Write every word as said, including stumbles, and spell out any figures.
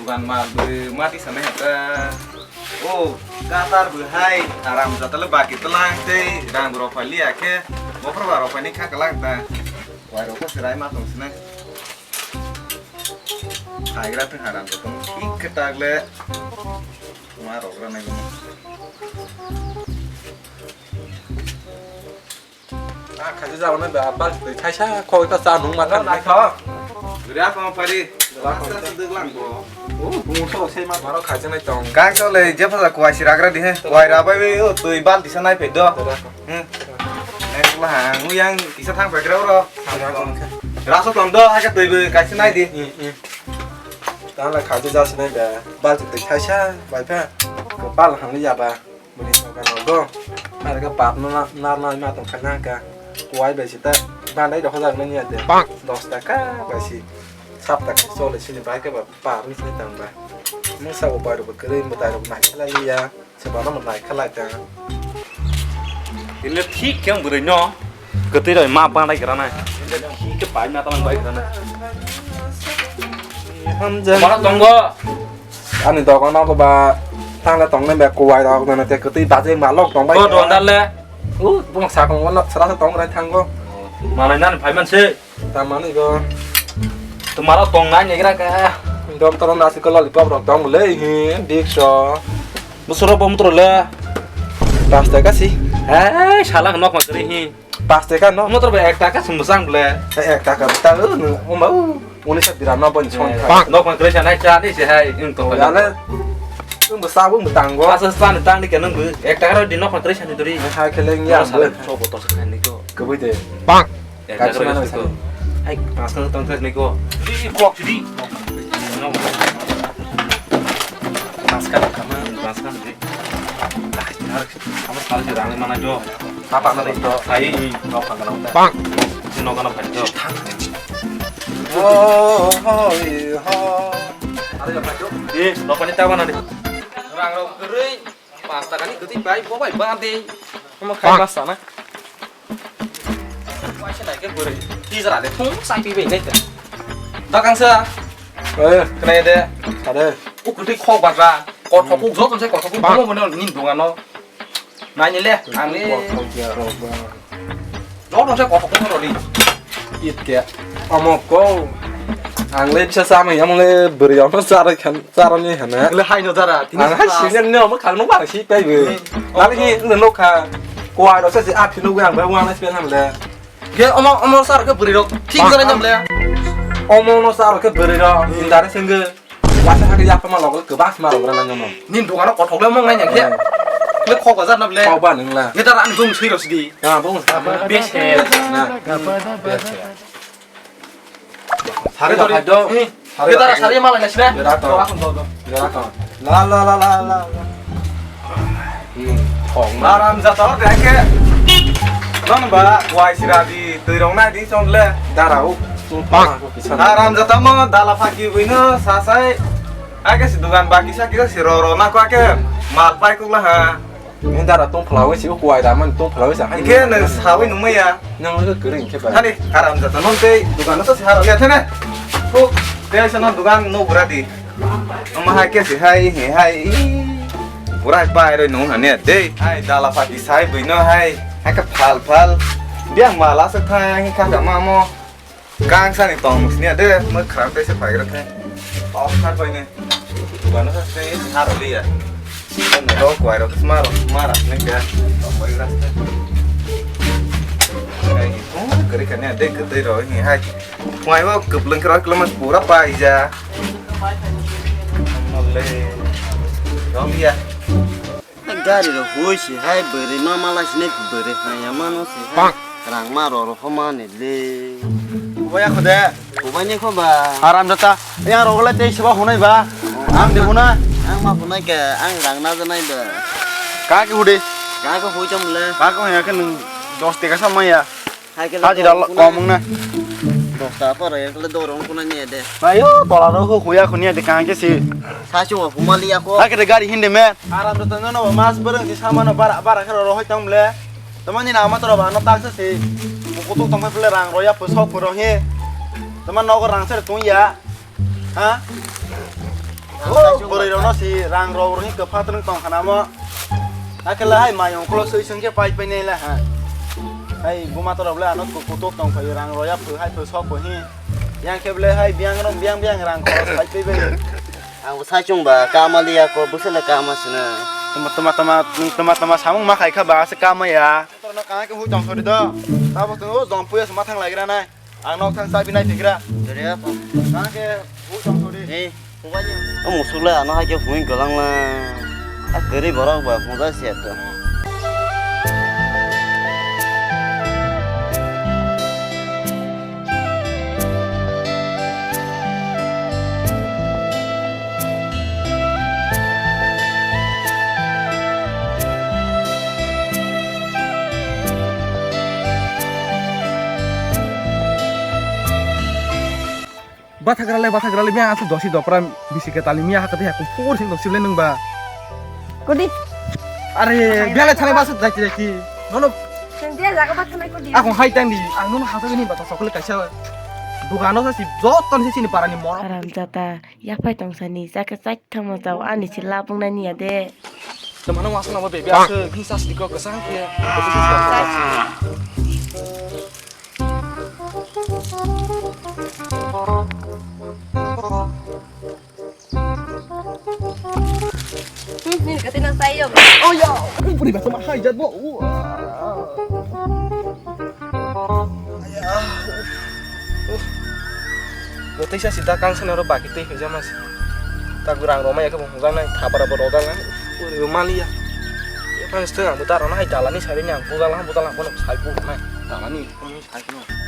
Dugan mal bwrwi mati sanai hata. O, katar bwhai, aram jatale baki tlang tei rang rok phalia khe, bokhor ba rok phaini kha kwlak ta. Wai rok ko serai ma tong sinai. Haigra tong haram tong, ik khe tagle. Ma rok ra nai. Ah, khaisa jabo na ba, bal twi thaisa khoi ta cha nung ma than nai kho. Gria ko pari. Masa sendek lang bo. Oh, bungo so sei ma maro khaisa nai tong. Kang so le je pha kwai si ragra di he. Kwai ra bai bai o twi bal di sa nai pe do. Hmm. Nai pula ha, ngu yang kisa thang pe gra ro. Raso tong do ha ka twi bai kaisa nai di. Hmm, hmm. Tang la khaisa ja sinai ba, bal twi thaisa bai pha. Bal hang ya ba. Bini noga nogo. Arega pap no na, na, na, ma tong kha na ka. Kuai bai si ta. Bandai rok hojak nani ade. Dos taka bai si. Sap taka chole sini bai ke ba pap ni sini tang ba. Mung sa bo bai rok ba kwrwi mwtai rok nai khala liya. Seba no mwtai khala ta. Ini thik khe ang bwrwi no. Kwtwi roi ma bandai gra nai. Ini thik khe bai ma tang bai gra nai. Hamja. Mana tonggo. Ani dogan o ba thangle tongnai ba kuwai rok nana te kwtwi bajai malok tong bai. Bo don dale. U bong sakong wono sara sa tong rai thango. Malai nan phai man se. Tamani go. Tumaro tong nai negra ka. Dom toro nasi ko lollipop rok tong le hi dik so. Musoro bom tro le. Pas ta ka si. Ai sala nok ma kri hi. Pas taka no? Motor ba ek taka sum bwsang ble. Eh, ek taka bwsang, oh, no, oh, ma, oh. Uni sa bira no bon chon. Eh, thai. Nok ma kre sa nai cha ni se hai, ung to. Ya le. Ung bwsa ung bwtang go. Asa sa ni tang ni ke nung bu. Ek taka ro di nok ma kre sa ni duri. Hai kele ya. Sa le so bo to sa ni ko. Ke bui de. Bang. Ek taka ro di ko. Hai, pas ka tang ni ko. Di kok di. Pas ka kama, pas ka di. Amo sal si rang mana jo. Apa na to? Ai, no pang kana. Bang. Si no kana pang jo. Oh, oh, oh. Are jo pang jo. Eh, no pani ta mana di. Rang rok kerei. Pas taka ni keti bai, bo bai ba de. Amo khai pas sana. Bai se nai ke bore. Ti jara de thung sai pi bai nai ta. Da kang sa. Eh, kena de. Ada. Ku keti khok ba ba. Kothok ku jo ton se kothok ku mo mo ni dong ano. Nai ni le, ang le. Kothok ya ro ba. Joto se kothok kono rodi. It ke. Amo ko. Ang le bisa sama ya mo le beri amo sara kan sara ni hana. Le hai no dara. Ang hai sini ne amo khang no ba si pai be. Nang hi no no kha. Ko ai ro se a phinu ang ba wa na spen ham le. Ge amo amo sar ke beri ro. Thik jara nyam le. Amo no sar ke beri ro. Indare sengge. Wasa hake yapha ma logo kwbang ma rok rana nyono. Nin dogano kothok le mong nai nyang khe. Hmm. Le khok bazar na ble. Khok ba nung la. Ge dara ani bung sui rosidi. Ya bung sa. Bese. Na. Bese. Sari dori. Hai do. Hmm. Sari. Ge dara sari ma lai na sine. Ge dara to. Dora kon do do. Ge dara to. La la la la la. Hmm. Khok ma. Aram jata o deke. Don ba wai sira di twi rong nai di chon le. Dara u. Bang. Aram jata mo dala phaki buino sasai. Ake si dugan baki sa kisa si ro ro na ko ake mal pai kuk la ha. Ni dara tong phlawi si kuai da man tong phlawi sa. Ike ne sawi nung maya. Nang le kering ke ba. Hani aram jata non tei dugan sa si haro ya thane. Ko tei sa non dugan no bura di. Ama hai ke si hai hi hai. Bura pai roi nung hane dei. Hai dala phaki sai buino hai. Hai ka phal phal. Biang mala sa thai hi kha ka mamo. Kang sani tong musni ade, mo khram tei se phaigra thai. Tong thar bai ne. Bana sa se har liya. Ne ro kwai ro sma ro, ma ra ne kya. Tong bai gra se. Ai, oh, kari kani ade kete ro ni hai. Kwai wo kuplung kro klo mas pura pai ja. Mole. Ro liya. Gari rok hui si hai bwrwi ma mala sini bwrwi haya mano si hai. Rang ma rok rok mani le. Oya khode. Obai ni kho ba. Haram jata. Yang rok le tei seba hunai ba. Ang de huna. Ang ma hunai ke ang rang na janai ba. Ka ki hude. Ka ko hui chom le. Ka ko ya ke nung dos teka sama ya. Hajira kom wng na. Dosta pore ekle dorong kuna niya de. Ayo, tola ro ho huya khunia de kang ke si. Sa chungo humali ako. Hakhe de gari hinde me. Aram to no no mas barang si samano bara bara khe ro hoi tang ble. Tamani na ma toro ba no tak sa si. Kutuk tong phle rang ro ya pusok puro he. Taman nogo rang ser tun ya. Ha? O bwrwi rokno si rang rok rwngwi kwpha twrwng tong khana mo. Akhe le hai mai ongkolo swi sung khe pai pai nai le ha. Hai buma to rok le ano kutuk tong phaio, rang roya phu hai phu sok phu hi. Yang khe le hai biang rong biang biang rang khoros pai pai bai. Ang bo sai chung ba kama liya ko bwswk le kama sina. Tama tama tama tama tama samung ma khai kha ba se kama ya. Torno kana khe hui tong sori do. Tabo to jom puya sma thang lai gra nai. Ang nok thang chabi nai tigra. Dore apa? Nang ke, u tong thodi. Eh, phungai ni. O musuk le ano hai khe phungwi golang la. A kwrwi borok ba phunga se to. Bathagra le, bathagra le, mia aswk dosi dopra bisi ke tali mia hakati hakung pur sing dosi le nung ba. Kudi? Are, biale thani basu daki daki. Nono. Sing dia jaga bat thani kudi? Akung hai tang di, ang nono hato ini bata sokole kaisa. Dugano sa si joton si sini parani moro. Haram jata. Yaphai tong sani, chakhe chak thangma chao, ani se labung nani ya de. Tamo nang wasung nabo baby aswk, hisa sidi ko kwsang khe. Hmm, nini kati nang sayo. Oh ya, buri ba sama hai jat bo. Aya, uff. Uff. Bo teisa si da kang sana ro baki tei khaijama si. Ta gurang roma ya khe bo hujang nai, thapara bo rojak nai. Uri bo mali ya. Ang steng ang bo ta rona hai dalani sari ni ang bujala bujala bono sai bo nai. Dalani, bono sai bono.